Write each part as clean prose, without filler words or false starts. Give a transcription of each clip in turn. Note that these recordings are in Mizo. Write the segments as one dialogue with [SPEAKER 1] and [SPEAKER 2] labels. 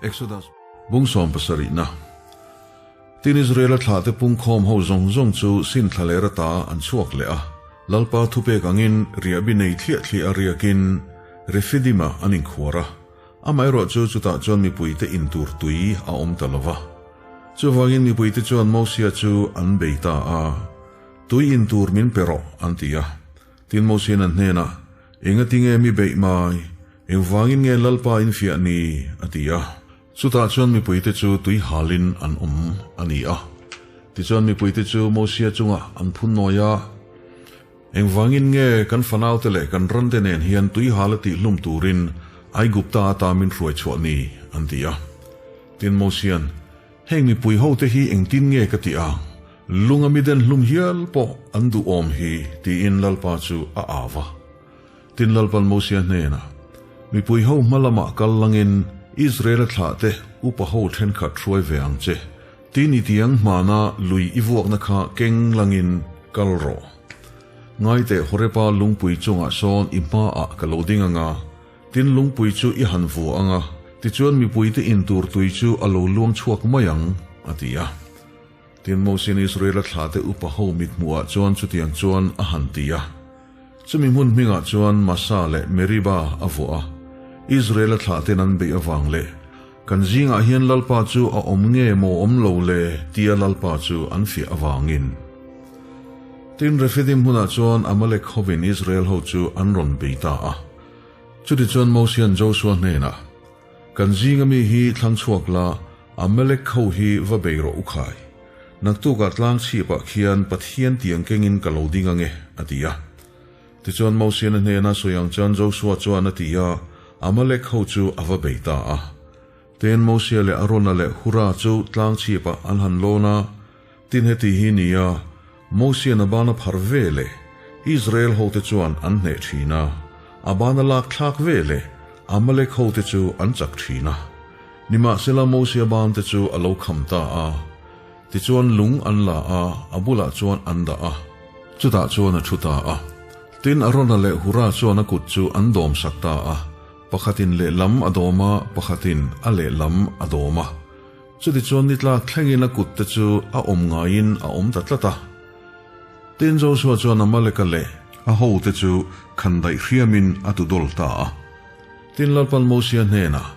[SPEAKER 1] Exodus bung 70na. Tin Israela thlahte pungkhawm ho zawng zawng chu sin thlaler ata an chhuak leh a, Lalpa thupek angin riahbi nei thliah thliah a riakin Refidim-ah an inkhuar a. Amaherawh chu chutah chuan mipuite intur tui a awm ta lo va. Chuvangin mipuite chuan Mosia chu an bei ta a, Tui intur min pe rawh, an ti a. Tin Mosia'n an hnenah, Engatinge mi beih mai? Engvangin nge Lalpa in fiah ni? a ti a. Chutah chuan mipuite chu tui halin an awm a ni a. Tichuan mipuite chu Mosia chungah an phun nawi a, Engvangin nge kan fanaute leh kan rante nen hian tui hal a tihhlum turin Aigupta ata min hruai chhuah ni? an ti a. Tin Mosia'n, Heng mipui hote hi engtin nge ka tih ang? Lunga mi den hlum hial pawh an duhawm hi, tiin Lalpa chu a au va. Tin Lalpan Mosia hnenah, Mipui ho hma lamah kal langin Israela thlahte upa ho thenkhat hruai ve ang che. Tin i tiang hmana lui i vuakna kha keng langin kal rawh. Ngaiteh Horepa lungpui chungah sawn i hmaah ka lo ding anga, tin lungpui chu i han vua anga, tichuan mipuite intur tui chu a lo luang chhuak mai ang, a ti a. Tin Mosian Israela thlahte upa ho mithmuhah chuan chutiang chuan a han ti a. Chumi hmun hmingah chuan Masa leh Meriba a vuah a. Israela thlahten an beih avang leh, Kan zingah hian Lalpa chu a awm nge maw awm lo le? tia Lalpa chu an fiah avangin. Tin Refidim hmunah chuan Amalek hovin Israel ho chu an rawn bei ta a. Chutichuan Mosian Josua hnenah, Kan zinga mi hi thlang chhuak la, Amalek ho hi va bei rawh u khai. Naktukah tlang chhipah khian Pathian tiang kengin ka lo ding ange, a ti a. Tichuan Mosiana hnena sawi ang chuan Josua chuan a ti a, Amalek ho chu a va bei ta a. Tin Mosia leh Arona leh Hura chu tlang chhipah an han lawn a, tin heti hi ni a, Mosian a bana phar ve leh Israel hote chuan an hneh thin a, a bana lak thlak ve leh Amalek hote chu an chak thin a. Nimahsela Mosia bante chu a lo kham ta a, tichuan lung an la a, a bulah chuan an dah a, chutah chuan a thu ta a. Tin Arona leh Hura chuan a kut chu an dawm sak ta a, pakhatin lehlam a dawm a, pakhatin a lehlam a dawm a. Chutichuan ni tlak thlengin a kutte chu a awm ngaiin a awm ta tlat a. Tin Joshua chuan Amaleka leh a hote chu khandaih hriamin a tudawl ta a. Tin Lalpan Mosia hnenah,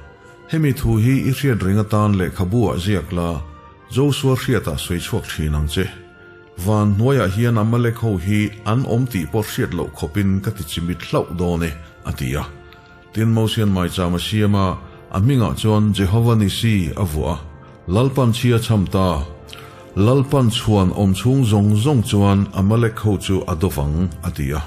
[SPEAKER 1] Hemi thu hi i hriat reng atan lehkhabu-ah ziak la, Joshua hriatah sawi chhuak thin ang che. Van hnuaiah hian Amalek ho hi an awm tih pawh hriat loh khawpin ka ti chimit hlauh dawn e, a ti a. Tin Mosian maicham a siam a, a hmingah chuan Jehova Nisi a vuah a. Lalpan chhia chham ta. Lalpan chhuan awm chhung zawng zawng chuan Amalek ho chu a do vang, a ti a.